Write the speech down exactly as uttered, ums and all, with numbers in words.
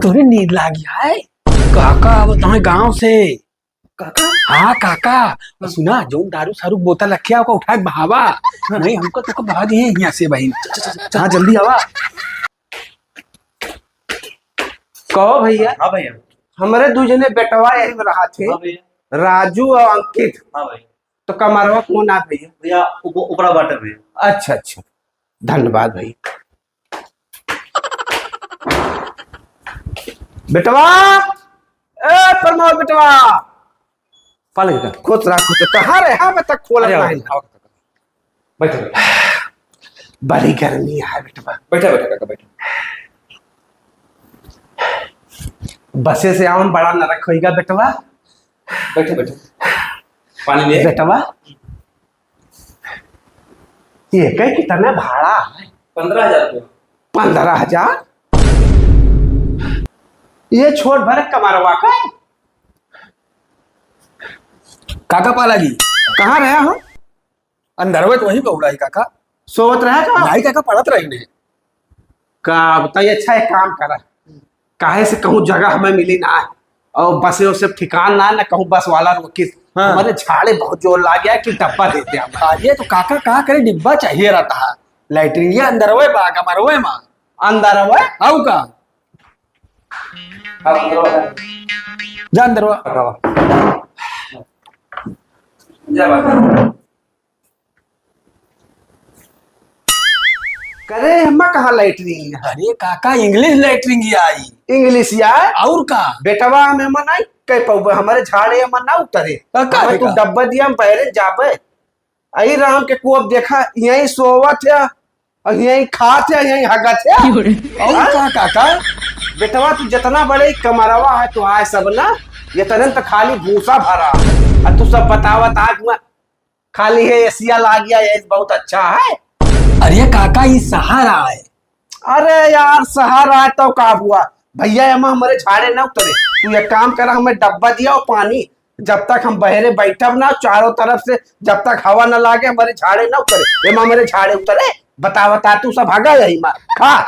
तोरे नींद लागी है? काका आवत हैं गाँव से। काका? हाँ काका, सुना, जौन दारू सारू बोतल रखे, ओका उठा के बहावा। नहीं, हमका तो बहा दिए यहाँ से बहिन। हाँ, जल्दी आवा। कहो भैया। हाँ भैया। हमरे दू जने बेटवा यही में रहा थे, हाँ भैया। राजू और अंकित। हाँ भैया। तो कमरवा कौन आ भैया? भैया, उप-, उपरा बाटे भैया। अच्छा, अच्छा, धन्यवाद भैया। बेटवा, ए प्रमोद बेटवा, पलंग का। खुश रहा, खुश रहा। कहाँ रहे? हाँ, बता, खोल अरे, नहीं। आओ, आओ, आओ। बैठो, बैठो। बड़ी गर्मी है बेटवा। बैठो, बैठो, काका, बैठो। बसे से आवन बड़ा नरक होइगा बेटवा। बैठो, बैठो। पानी ले। बेटवा, ये के कितना भाड़ा है? पन्द्रह हजार रुपया। पन्द्रह हजार? ये छोट भर कमरवा का? काका पाला जी। कहाँ रहे हो? अंदरवे तो वहीं पे उड़ा है काका। सोवत रहे का? नहीं काका, पड़त रही नहीं। का बताइए, अच्छा एक काम करा, काहे से कहूँ जगह हमें मिली ना है, और बसे उसे ठिकान ना है, ना कहूँ बस वाला रोकिस। हाँ। हमारे झाड़े बहुत जोर लाग गया कि डब्बा देते हम। अरे तो काका, का करे, डिब्बा चाहिए रहता है। लैट्रिन ये अंदरवे बा, कमरवे मा। अंदरवे? आऊ का? हाँ, अंदरवा है। जा अंदरवा। अंदरवा। जा बाबा। करे, हम्मा कहाँ लैट्रिन है? अरे काका, इंग्लिश लैट्रिन ही आई। इंग्लिश या? और का? बेटवा, हमें मना ही कह पाऊबे, हमारे झाड़े में ना उतरे। तो का हमें तू देखा? डब्बा दिया, हम बहरे जाबे। आई राम के को अब देखा, यहीं सोवत है, और यहीं खात है, यहीं हगत है। और हाँ? का काका? बेटवा, तू जितना बड़े कमरवा है, तू आए सब ना, ये तनन तो खाली भूसा भरा है। और तू सब बतावत आज मैं खाली है एसिया लाग गया, ये बहुत अच्छा है। अरे काका, ये सहारा है। अरे यार, सहारा है तो का हुआ? भैया, एमा हमारे झाड़े ना उतरे। तू एक काम करा, हमें डब्बा दिया और पानी, जब तक हम बहरे बैठब ना, चारों तरफ से जब तक हवा ना लागे, हमारे झाड़े ना उतरे। एमा हमारे झाड़े उतरे? बता, बता, तू सब हगा यही मार खा।